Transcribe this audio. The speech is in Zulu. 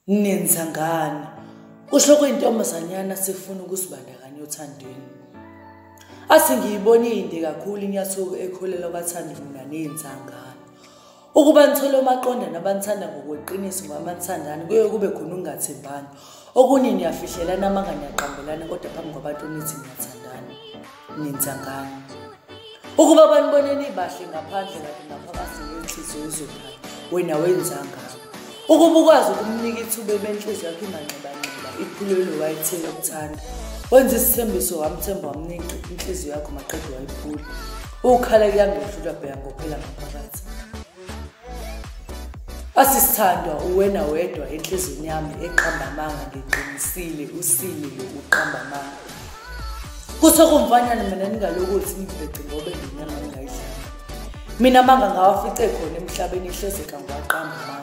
Nenza ngani? Kusho kuyintombazanyana sifuna ukusibandakanya othandweni. Athi ngiyibona inde kakhulu inyathuko ekholelwa kwathandi mina nenza ngani. Ukuba nithole omaqondana abanithanda ngokweqiniso ngoba nithandana kuye kube khona ukungathembani. Okunye niyafihlelana amanga niyaqambelana kodwa phambi kwabantu nithi niyathandana. Nenza ngani? Ukuba banibone nibahle ngaphandle kanti ngaphakathi ngenhliziyo izophana, wena wenza ngani? Ukuba ukwazi ukumnika ithuba benhliziyo yakho imanxebanxeba iphulelwe wayethela ukuthanda. Wenza isithembiso wamthemba wamnika inhliziyo yakho maqede wayiphula. Ukhala kuyangehlula bheka ngophela ngaphakathi. Asisithandwa uwena wedwa enhliziyweni yami eqamba amanga ngiqinisile usile lo uqamba amanga. Kuthe kumfanyana mina ningalokuthi ningibhece ngoba nginyama ngingayidlanga. Mina amanga ngawafice khona emhlabeni ihleze kangiwaqamba amanga.